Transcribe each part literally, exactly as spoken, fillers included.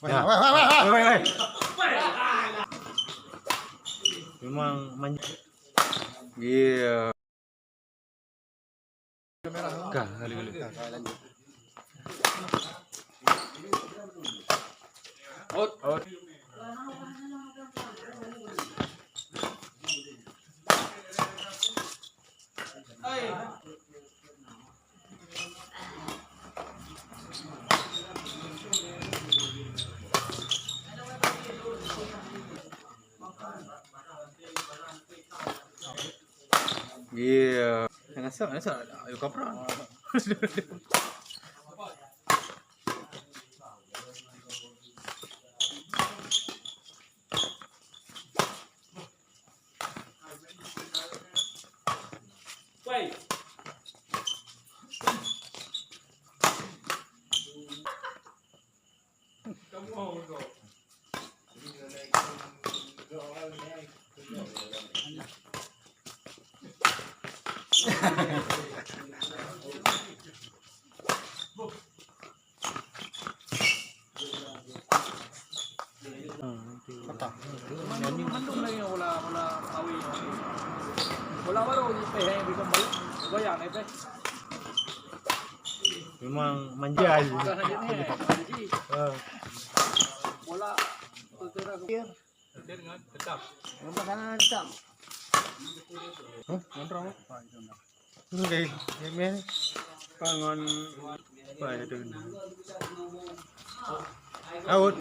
Weh, weh, weh, weh, weh. Memang manja. Iya. Kah, kali, kali. Out, out. Iya. Yang asal, yang asal, ayo kapra. Mandum lagi bola, bola awé. Bola baru ni teh, eh, bisa balik. Goyang ni teh. Memang manja je. Bukan lagi ni. Jadi, eh, bola bergerak. Tetap. Rumah sana tetap. Huh? Ngontrol. Oke, ini pangon. Apa ya tu? Out.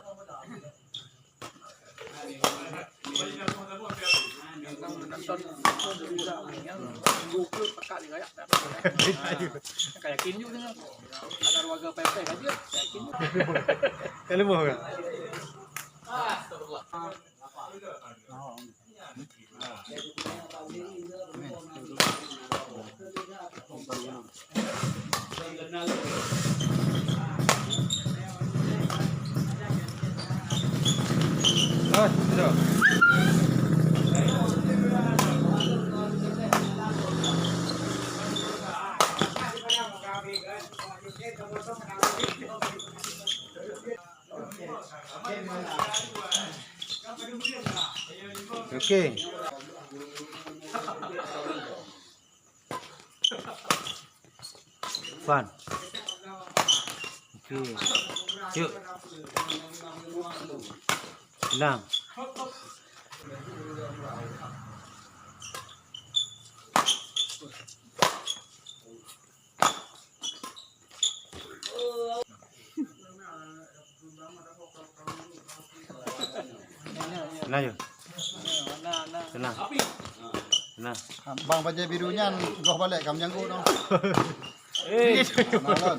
Kayak yakin juga dengan ada warga P P aja, yakin. Kalau mau kan? Oke. Pan. Oke. Yuk. Enam. Nah, yuk. Tenang. Tenang. Bang bajèe biru nyan goh balek ka meujanggu noh. Eh. Nah, lon.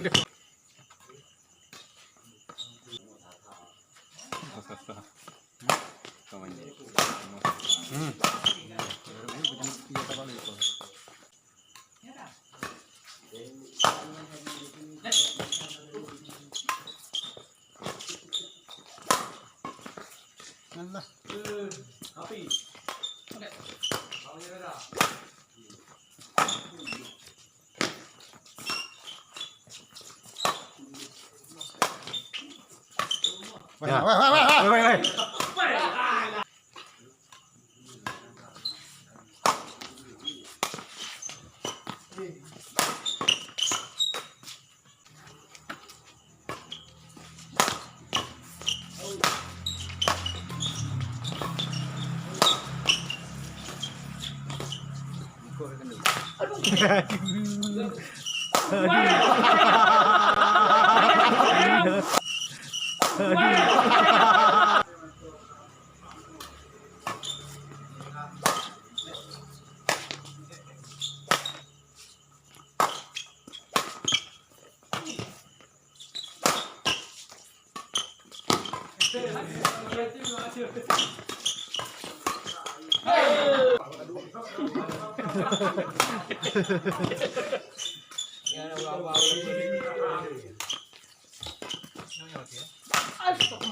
Hmm. Alah. Weh, weh, weh, weh, weh.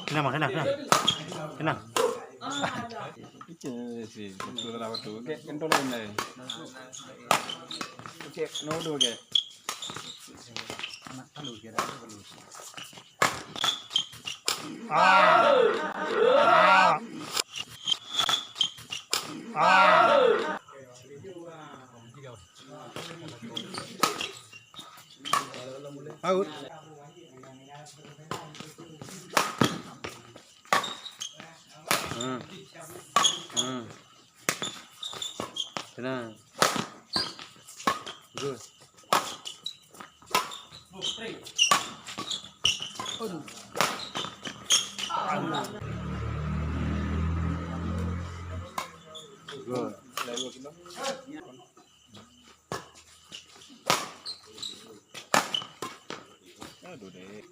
Tenang, Bang, tenang, tenang. Tenang. Itu sih, betul lah waktu. Oke, kentul kan, eh? Oke, no dulu, oke. Anak talu, kira talu. Out. Hmm. Hmm. Tenang. Good. Aduh. Good. Aduh, dek.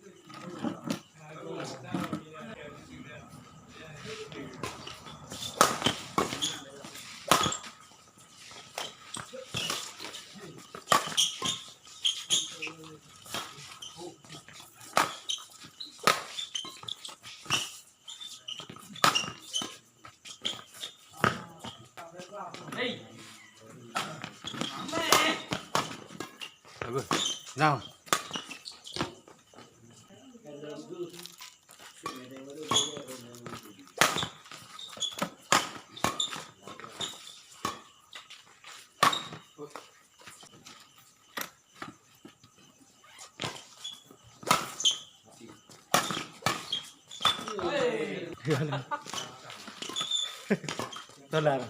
Bagus. Nah. Tolar.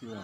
Iya.